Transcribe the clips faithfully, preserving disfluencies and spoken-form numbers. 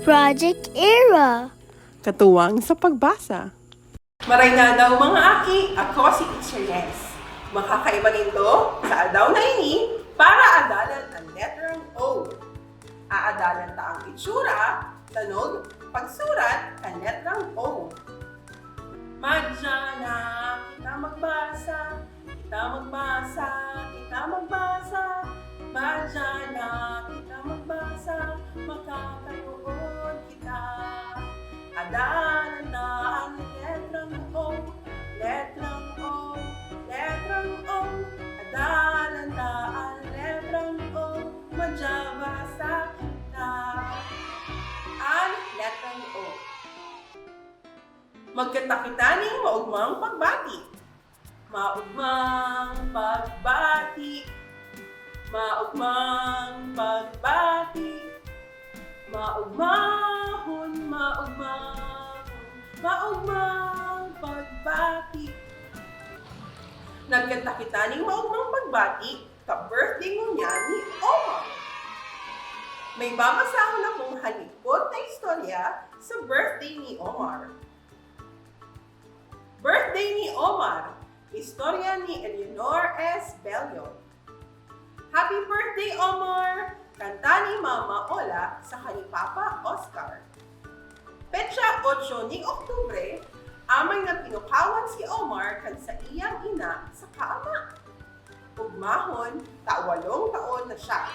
Project Era. Katuwang sa pagbasa. Maray na daw, mga aki, ako si Teacher Yes. Makakaiba nindo sa aldaw na ini para adalan ang letrang O. Aadalan ta ang itsura, tanog, pagsurat kan letrang O. Madya na kita magbasa, kita magbasa, kita magbasa. Madya na kita magbasa, makakayoon kita. Adalan ta ang letrang O, letrang O, letrang O. Adalan ta ang letrang O, madya basa kita. An letrang O. Magkita kita ning maogmang pagbati. Maogmang pagbati. Maogmang pagbati. Maogmahon, maogmahon, maogmang pagbati. Nagkanta kita ning maogmang pagbati ka birthday ngunyan ni Omar. May babasahon akong halipot na istorya sa birthday ni Omar. Birthday ni Omar. Istorya ni Eleanor S. Bello. Happy birthday, Omar! Kanta ni Mama Ola saka ni Papa Oscar. Petsa otso ning Oktubre, amay na pinukawan si Omar kan saiyang ina saka ama. Ugmahon, ta walong taon na siya.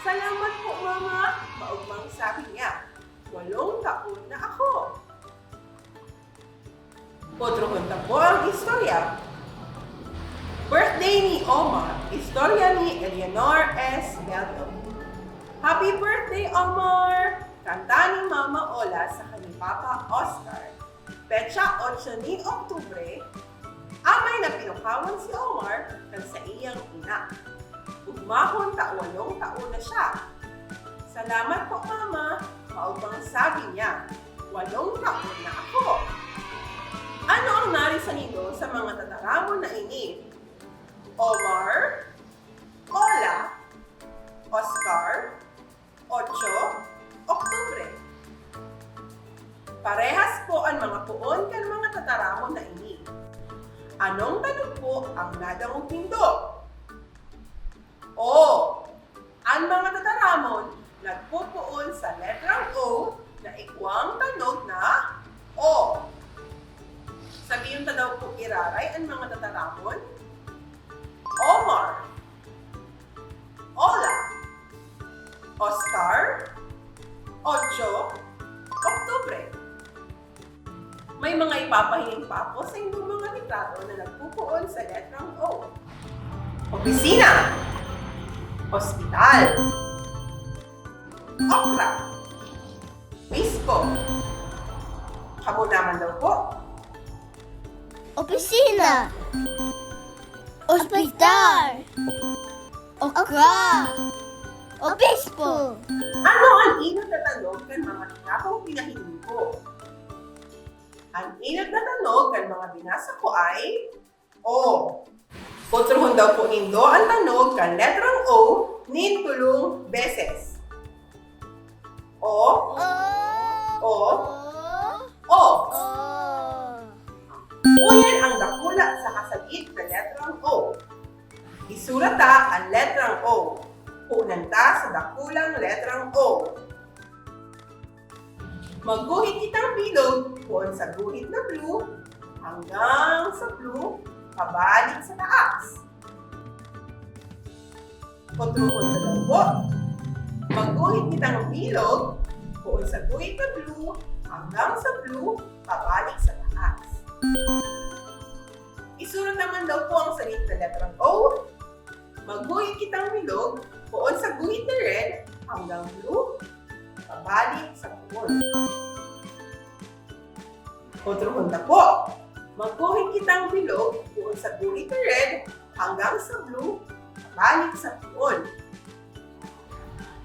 "Salamat po, Mama," maugmang sabi niya. "Walong taon na ako." Potrohon ta po ang istorya. Birthday ni Omar. Istorya ni Eleanor S. Bello. Happy birthday, Omar! Kanta ni Mama Ola saka ni Papa Oscar. Petsa otso ning Oktubre, amay na pinukawan si Omar kan saiyang ina. Ugmahon ta walong taon na siya. "Salamat po, Mama," maugmang sabi niya. "Walong taon na ako." Ano ang nari sa nindo sa mga tataramon na ini? Omar, Ola, Oscar, Otso, Oktubre. Parehas po an mga poon kan mga tataramon na ini. Anong tanog po ang nadangog nindo? O. An mga tataramon nagpopoon sa letrang O na igwang tanog na O. Sabihon ta daw po giraray an mga tataramon. Omar. Ola. Oscar. Otso. Oktubre. May mga ipapahiling pa ako sa inyong mga litrato na nagpupoon sa letrang O. Opisina. Ospital. Okra. Obispo. Kamo naman daw po. Opisina. Ospital. Okra. Obispo. Ano ang inot na tanog kan mga litratong pinahiling ko? Ang inot na tanog kan mga binasa ko ay O. Potrohon daw po nindo ang tanog kan letrang O nin tolong beses. O, O, O. Uyan ang dakula saka sadit na letrang O. Isurat ta an letrang O. Ponan ta sa dakulang letrang O. Magguhit kitang bilog poon sa guhit na blue hanggang sa blue pabalik sa taas. Potrohon ta daw po. Magguhit kitang bilog poon sa guhit na blue hanggang sa blue pabalik sa taas. Isurat naman daw po ang sadit na letrang O. Magguhit kitang bilog poon sa guhit na red hanggang blue pabalik sa poon. Potrohon ta po. Magguhit kitang bilog poon sa guhit na red hanggang sa blue pabalik sa poon.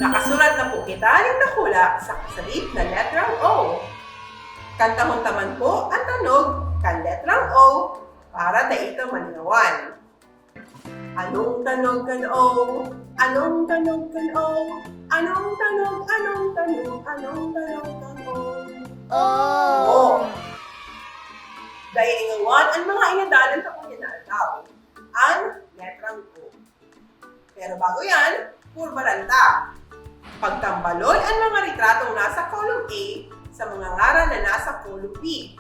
Nakasurat na po kita nin dakula sa kasadit na letrang O. Kantahon ta man po an tanog kan letrang O para dai ta malingawan. Anong tanog kan O? Anong tanog kan O? Anong tanog, anong tanog, anong tanog kan O? Oh. Dai ingawat an mga inadalan ta kunya na aldaw, an letrang O. Pero bago yan, purbaran ta. Pagtambalon an mga ritratong nasa column A sa mga ngaran na nasa column B.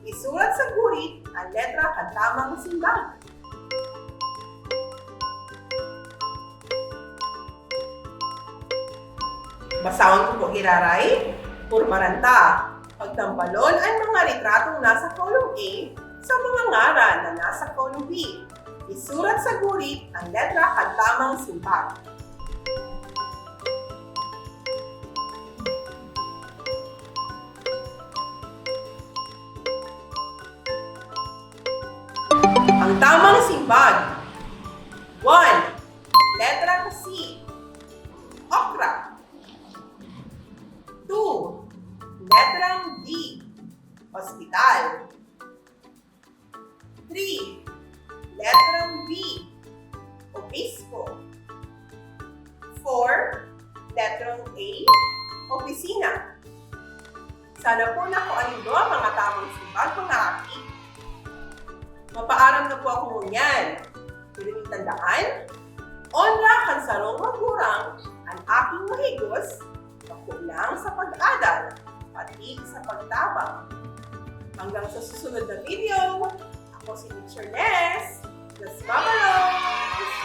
Isurat sa gurit an letra kan tamang simbag. Basahon ko po giraray. Purbaran ta. Pagtambalon an mga ritratong nasa column A sa mga ngaran na nasa column B. Isurat sa gurit an letra kan tamang simbag. Ang tamang simbag. One. Letrang C. Okra. Two. Letrang D. Ospital. Three. Letrang B. Obispo. Four. Letrang A. Opisina. Sana po nakuha nindo ang mga tamang simbag, mga aki. Mapaaram na po ako ngunyan. Pero tandaan, onra kan sarong magurang an aking mahigos, bako lang sa pag-adal, pati sa pagtabang. Hanggang sa susunod na video, ako si Teacher Ness. Los Mabalos!